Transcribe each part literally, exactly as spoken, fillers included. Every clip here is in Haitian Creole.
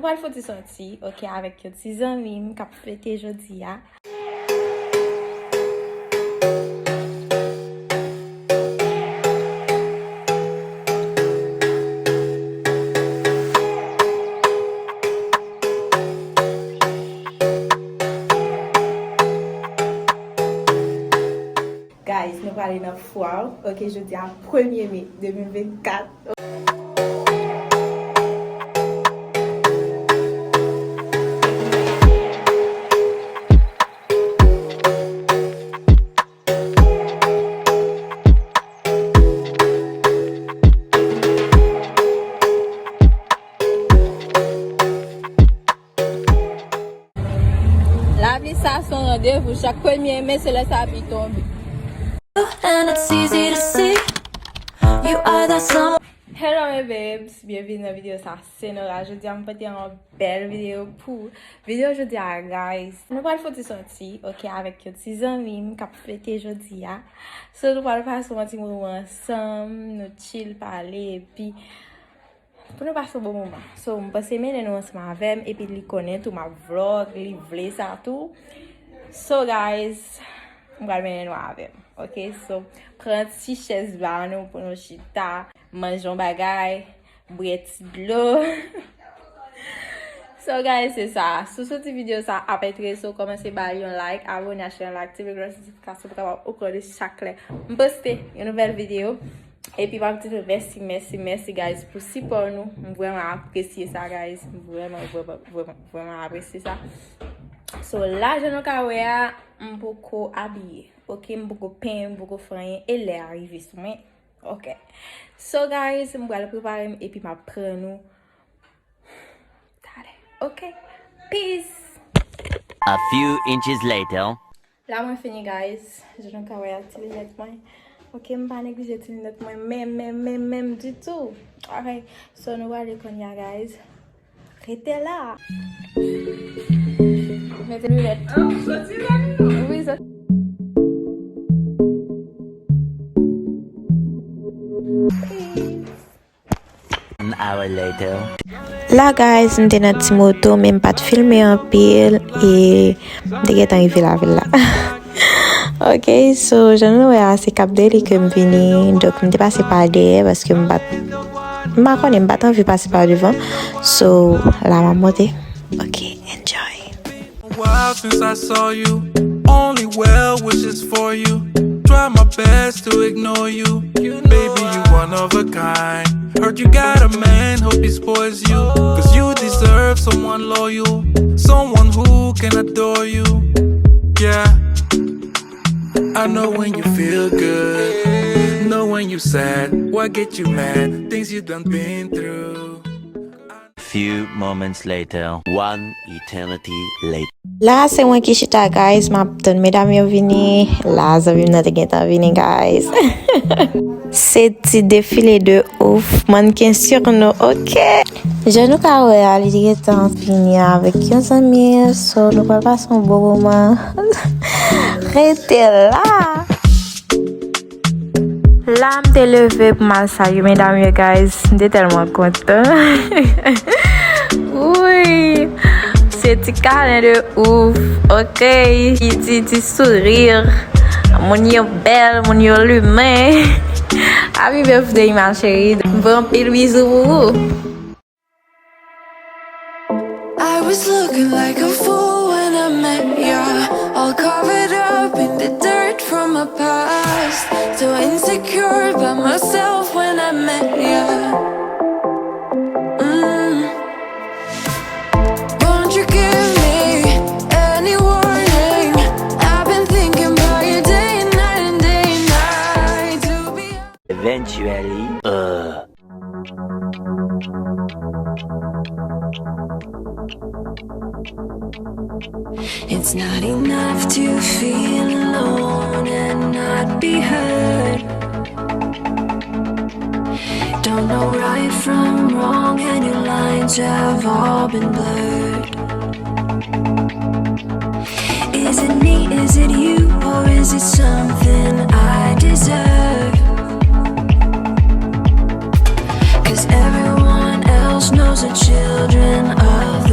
Pral fouti soti, ok, avèk yon ti zanmi m k ap fete jodi a. Guys, nou prale nan fwa, ok, jodi a premye me de mil vennkat. Lapli sa se yon randevou, chak premye me se lè sa ap tonbe. And it's easy to see you are that someone. Hello my babes, byenvini nan videyo sa, se Nora. Jodi a m pote yon bèl videyo pou videyo jodi a, guys. Nou pral fouti soti, ok, avèk yon ti zanmi m k ap fete jodi a. So nou pral pase yon ti moman ansanm, nou chill, pale, epi pou nou pase yon bon moman. So, m panse mennen nou ansanm avè m, epi li konnen tou m ap vlog, li vle sa tou. So, guys, m pral mennen nou avè m, ok? So, pran ti chèz ba nou pou nou chita, manje yon bagay, bwè ti dlo. So, guys, se sa. Si w soti videyo sa ap enterese w, kòmanse ba l yon like, abòne, achte yon like, aktive klòch notifikasyon pou w kapab okouran de chak lè m poste yon nouvèl videyo. Epi m ap di nou mèsi, mèsi, mèsi, guys, pou sipò nou. M vrèman apresye sa, guys. M vrèman, vrèman, vrèman, vrèman apresye sa. So, la, jan nou ka wè a, m poko abiye. Ok, m poko penyen, m poko fè anyen. E lè a rive sou mwen. Ok. So, guys, m pral prepare m epi m ap pran nou talè. Ok. Peace. A few inches later. La mwen fini, guys. Jan nou ka wè a, ti linèt mwen. Ok, m pa neglije ti linèt mwen menm, menm, menm, menm ditou. Ok. So, nou prale kounye a, guys. Rete la. Mete linèt. Wi, sa. One hour later. La, guys, m te nan ti moto, men m pa t filme anpil, e m te gentan rive lavil la. Ok, so, jan nou wè a, se Cap Deli ke m vini, donk m te pase pa dèyè, paske m pa t, m pa konnen, m pa t anvi pase pa devan. So, la, m ap monte. Ok, enjoy. A while since I saw you. Only well wishes for you. Try my best to ignore you. Baby, you one of a kind. Heard you got a man, hope he spoils you. Cause you deserve someone loyal, someone who can adore you. Yeah. I know when you feel good, know when you sad, what get you mad, things you done been through. Few moments later. One eternity later. La, se mwen ki chita, guys. M ap tann medam yo vini. La, zanmi m nan te gentan vini, guys. Se ti defile de ouf. Mannken sur nou, ok. Jan nou ka wè a, li te gentan vini avèk yon zanmi. So, nou pral pase yon bon moman. Rete la. La, m te leve pou m al salye medam yo, guys. M te tèlman kontan. Wi. Se ti kalen de ouf, ok? Ti, ti, ti sourire. Moun yo bèl, moun yo limen. Happy birthday, ma chérie. M voye anpil bizou pou ou. I was looking like a fool when I met ya. All covered up in the dirt from my past. So insecure by myself when I met ya. Mm. Won't you give me any warning? I've been thinking about you day and night and day and night. To be Eventually, uh. It's not enough to feel alone and not be heard. Don't know right from wrong, and your lines have all been blurred. Is it me? Is it you? Or is it something I deserve? 'Cause everyone else knows the children of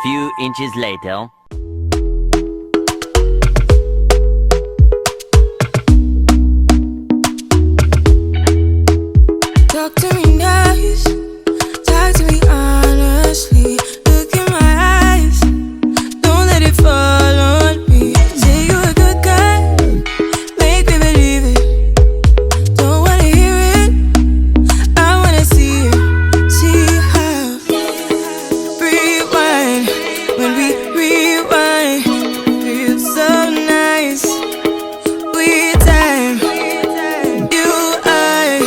Few inches later. Talk to me nice, talk to me honestly. Look in my eyes, don't let it fall on me. Say you a good guy, make me believe it. Don't wanna hear it, I wanna see it. See how. Rewind, when we rewind, feels so nice. We time, you I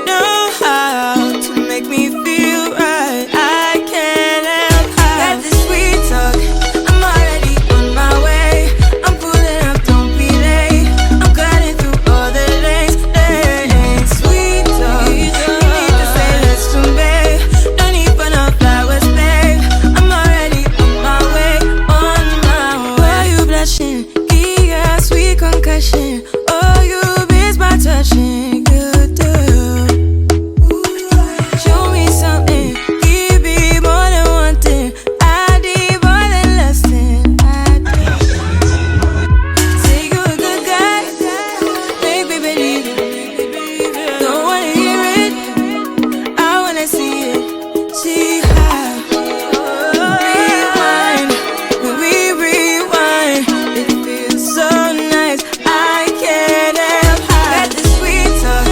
know how to make me feel right. I can't help how. Got this sweet talk, I'm already on my way. I'm pulling up, don't be late. I'm cutting through all the lanes, lanes. Sweet talk, you need to say less to me. No need for no flowers, babe. I'm already on my way, on my way. Why you blushing? Give us sweet concussion. Oh, you miss my touching. You do. Show me something. Give me more than one thing. I need more than less than I do. Say you a good guy, make me believe it. Don't wanna hear it, I wanna see it. See how. Rewind, when we rewind, it feels so nice. I can't help how. Got this sweet talk,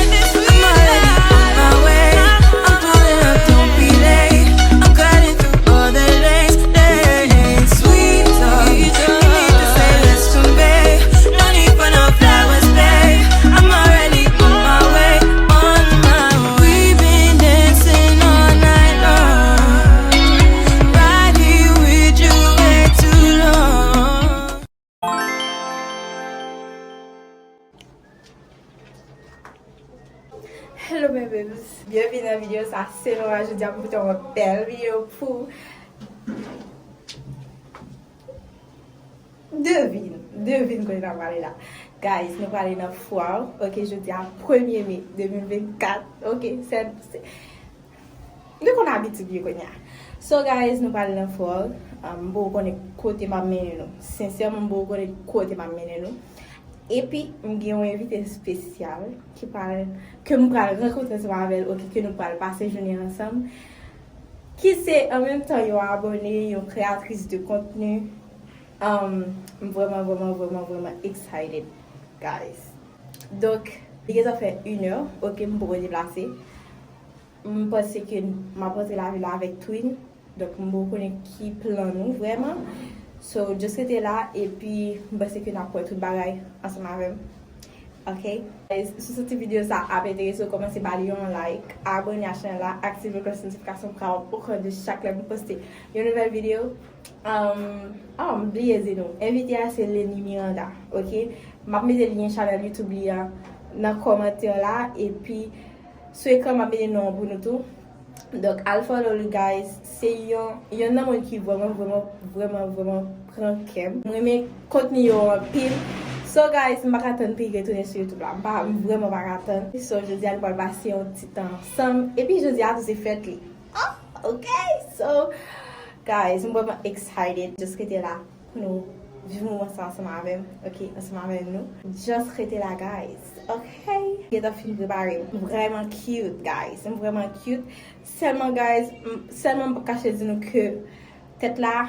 I'm already on my way. I'm pulling up, don't be late. I'm cutting through all the lanes, lanes. Sweet talk, you need to say less to me. No need for no flowers, babe. I'm already on my way, on my way. We've been dancing all night long. Right here with you way too long. Hello my babes, byenvini nan videyo sa. Se Nora, jodi a m pote yon bèl videyo pou devine, devine kote n ap prale la. Guys, nou prale nan fwa, ok, jodi a premye me de mil vennkat, ok, se, se, nou konn abitid yo kounye a. So guys, nou prale nan fwa, um, m poko konnen kote m ap mennen nou. Sensèman, m poko konnen kote m ap mennen nou. Epi, m gen yon envite espesyal ki pral, ke m pral rankontre ansanm avè l, ok, ke nou pral pase jounen ansanm. Ki se, an menm tan, yon abone, yon kreyatris de kontni. Um, m vrèman, vrèman, vrèman, vrèman excited, guys. Donk, li gentan fè inè, ok, m poko deplase. M panse ke m ap rantre lavil la avèk Twin. Donk, m poko konnen ki plan nou vrèman. So, just rete la, epi m panse ke n ap wè tout bagay ansanm avè m. Ok? Guys, si w santi videyo sa ap enterese w, kòmanse ba li yon like, abone a chanèl la, aktive klòch notifikasyon pou w kapab okouran de chak lè m poste yon nouvèl videyo. Um, oh, m bliye di nou. Envite a se Lenny Miranda, ok? M ap mete lyen chanèl YouTube li an nan kòmantè la, epi sou ekran m ap mete non an pou nou tou. Donk, al follow li, guys. Se yon, yonn nan moun ki vrèman, vrèman, vrèman, vrèman pran kè m. M renmen kontni yo anpil. So, guys, m pa ka tann pou li retounen sou YouTube la. M pa, m vrèman pa ka tann. So, jodi a, nou pral pase yon ti tan ansanm. Epi, jodi a tou se fèt li. Oh, ok. So, guys, m vrèman excited. Just rete la pou nou viv moman sa ansanm avè m, ok, ansanm avè nou. Just rete la, guys, ok? Gentan fin prepare m. M vrèman cute, guys. M vrèman cute. Sèlman, guys, m, sèlman m p ap kache di nou ke tèt la,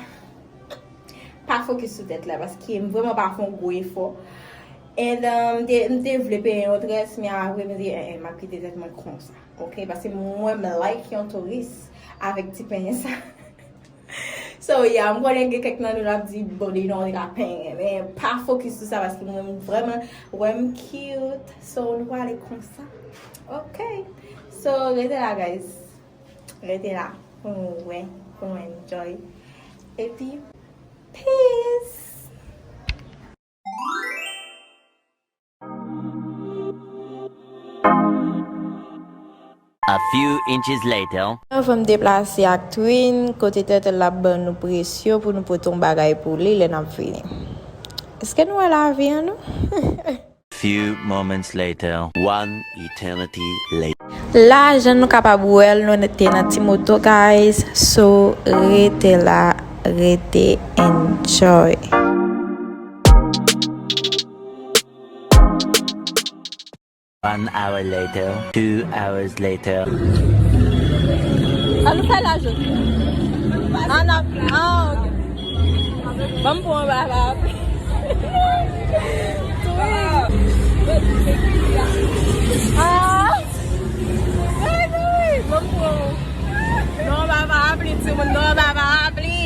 pa fokis sou tèt la, paske m vrèman pa fè yon gwo efò. And, um, m te, m te vle peye yon très, men apre m di, eh, eh, m ap kite tèt mwen konsa, ok? Paske mwen, m like yon touris avèk ti penyen sa. So, yeah, m konnen gen kèk nan nou l ap di, bon, li non, li la penyen, men pa fokis sou sa, paske mwen, m vrèman, wè m cute. So, nou prale konsa. Ok. So, rete la, guys. Rete la pou nou wè, pou nou enjoy. Epi, peace! A few inches later. Anvan m deplase ak Twin, kote Turtle ap ban nou presyon pou nou pote yon bagay pou li lè n ap vini. Èske nou wè lavi an nou? Few moments later. One eternity later. La, jan nou kapab wè l, nou te nan ti moto, guys. So, rete la, rete enjoy. One hour later, two hours later. Sa nou fè la jodi? An ap, ah, ok. Ban m pran yon bagay. Tou. Ah. Ban m pran. Non, papa, apli, timoun, non, papa, apli.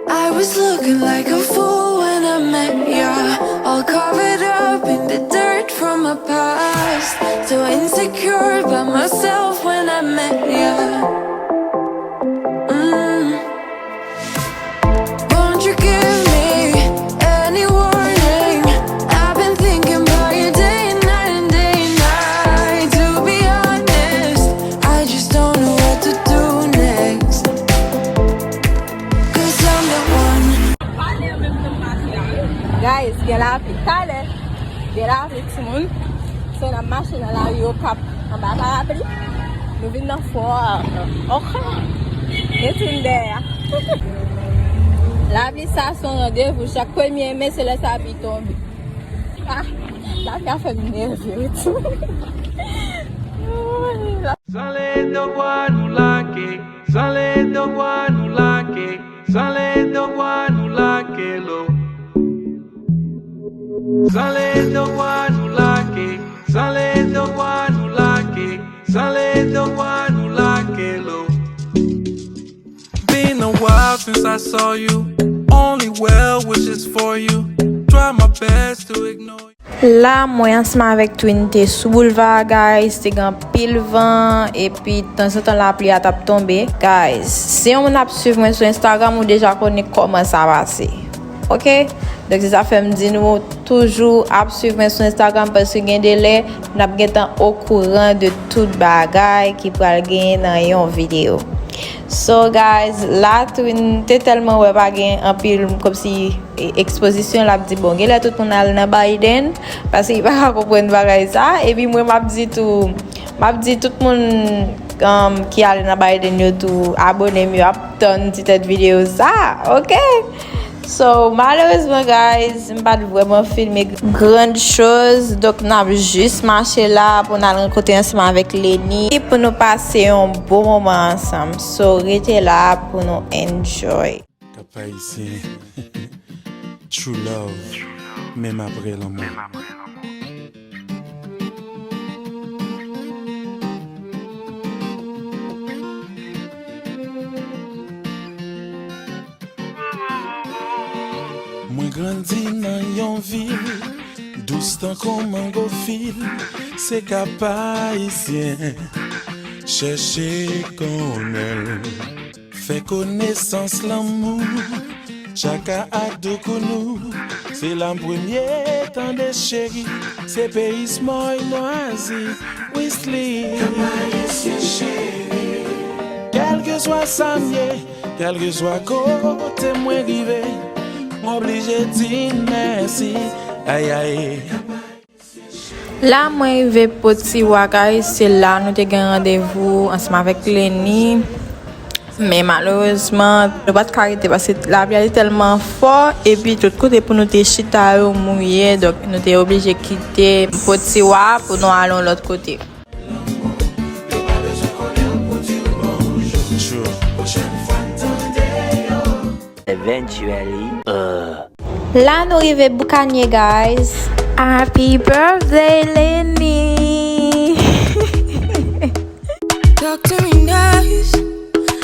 I was looking like a fool when I met ya. All covered up in the dirt from my past. So insecure about myself when I met ya. Mm. Won't you give me any warning? I've been thinking about you day and night and day and night. To be honest, I just don't know what to do next. 'Cause I'm the one. Guys, gen lapli. Talè, gen lapli, timoun. So, n ap mache nan lari Okap anba parapli. Nou vin nan fò a. Ok. Gen timoun dèyè a. Lapli sa se yon randevou. Chak premye me, se lè sa ap tonbe. Ah, lapli a fè m nève tou. Sa le devwa nou lage, sa le devwa nou lage, sa le devwa nou lage lo. Sa le devwa nou lage, sa le devwa nou lage, sa le devwa nou lage lo. Been a while since I saw you. Only well wishes for you. Try my best to ignore you. La, mwen ansanm avèk Twin te sou boulva, guys. Te gen anpil van, epi tanzantan lapli a t ap tonbe. Guys, si yon moun ap swiv mwen sou Instagram, ou deja konnen kòman sa pase. Ok? Donk, se sa fè m di nou toujou ap swiv mwen sou Instagram, paske gen de lè, n ap gentan okouran de tout bagay ki pral genyen nan yon videyo. So, guys, la Twin te tèlman wè pa gen anpil, kòmsi, e, ekspozisyon, l ap di, bon, genlè tout moun al nan Biden, paske li pa ka konprann bagay sa, epi mwen, m ap di tou, m ap di tout moun, um, ki ale nan Biden yo tou, abone m, yo ap tann ti tèt videyo sa, ok? So, malerezman, guys, m pa t vrèman filme grand chose. Donk, n ap jis mache la pou n al rankontre ansanm avèk Lenny, pou nou pase yon bon moman ansanm. So, rete la pou nou enjoy. Cap Haïtien. True love, menm apre lanmò. Mwen grandi nan yon vil dous tankou mango fil, se Cap Haïtien, chèche konnen l. Fè konesans lanmou, Tchaka ak Doukounou. Se la m premye tande cheri, se peyi Smòy Nwazi, Wisly. Kèlkeswa sa m ye, kèlkeswa kote mwen rive, m oblije di mèsi. Ay, ay. La mwen rive Potiwa, guys, se la nou te gen randevou ansanm avèk Lenny. Men malerezman, nou pa t ka rete paske lapli a te tèlman fò, epi tout kote pou nou te chita yo mouye, donk nou te oblije kite Potiwa pou nou ale yon lòt kote. True. Eventually, uh. La nou rive Boukanye, guys. Happy birthday, Lenny! Talk to me nice,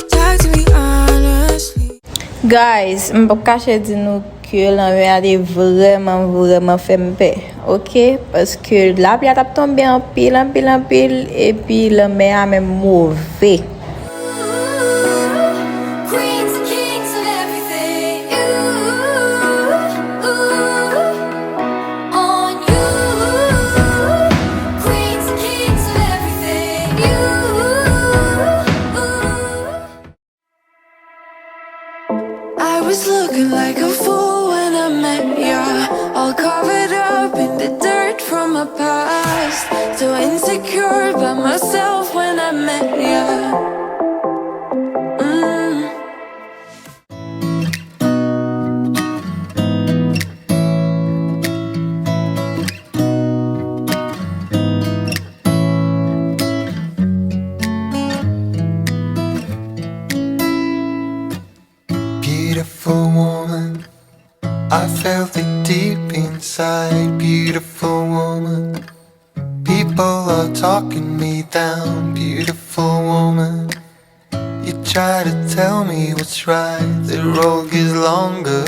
talk to me honestly. Guys, m p ap kache di nou ke lanmè a te vrèman, vrèman fè m pè, ok? Paske lapli a t ap tonbe anpil, anpil, anpil, epi lanmè a menm move. Queens and kings of everything, you, on you. Queens and kings of everything, you. I was looking like a fool when I met ya. All covered up in the dirt from my past. So insecure about myself when I met you. Mm. Beautiful woman, I felt it deep inside. Beautiful woman, people are talking me down. Beautiful woman, you try to tell me what's right. The road gets longer,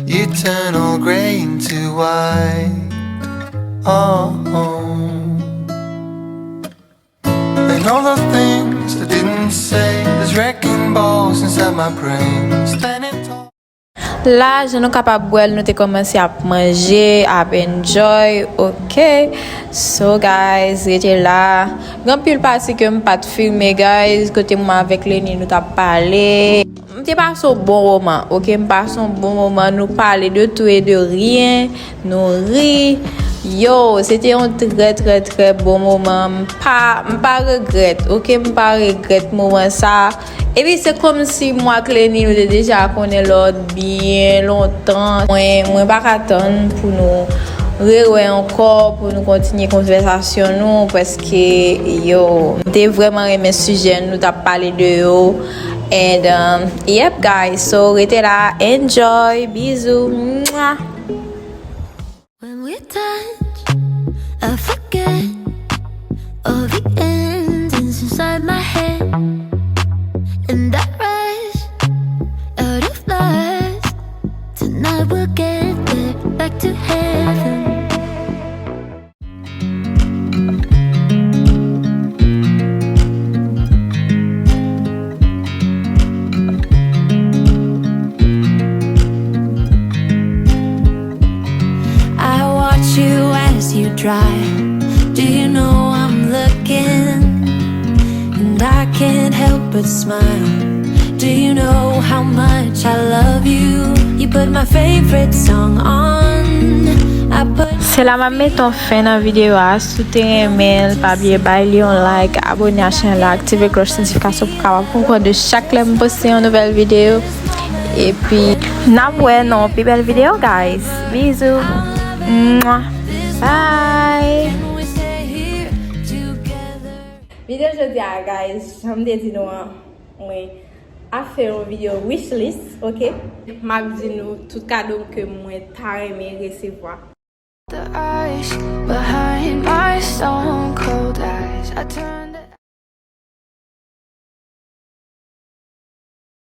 you turn all gray into white. Oh, oh. And all the things I didn't say, there's wrecking balls inside my brain. Standing tall. La, jan nou kapab wè l, nou te kòmanse ap manje, ap enjoy, ok? So, guys, rete la. Gen anpil pati ke m pa t filme, guys, kote mwen avèk Lenny nou t ap pale. M te pase yon bon moman, ok? M pase yon bon moman, nou pale de tout et de rien. Nou ri. Yo, se te yon trè, trè, trè bon moman. M pa, m pa regrèt, ok? M pa regrèt moman sa. Epi se kòmsi mwen ak Lenny, nou te deja konnen lòt byen lontan. Mwen, mwen pa ka tann pou nou rewè ankò, pou nou kontinye konvèsasyon nou, paske, yo, m te vrèman renmen sijè nou t ap pale de yo. And, um, yep, guys, so rete la, enjoy, bizou, mwah. When we touch, I forget all the endings inside my head. And I rise out of lust. Tonight we'll get there, back to heaven. I watch you as you drive. Do you know I'm looking? And I can't help but smile. Do you know how much I love you? You put my favorite song on. I put Se la m ap mete yon fen nan videyo a. Si w te renmen l, pa bliye bay li yon like, abone a chanèl la, aktive klòch notifikasyon pou w kapab okouran de chak lè m poste yon nouvèl videyo. Epi, n ap wè nan yon pi bèl videyo, guys. Bizou. Mwah. Bye. Videyo jodi a, guys, jan m te di nou an, mwen ap fè yon videyo wishlist, ok? M ap di nou tout kado ke mwen ta renmen resevwa. The ice behind my stone cold eyes. I turn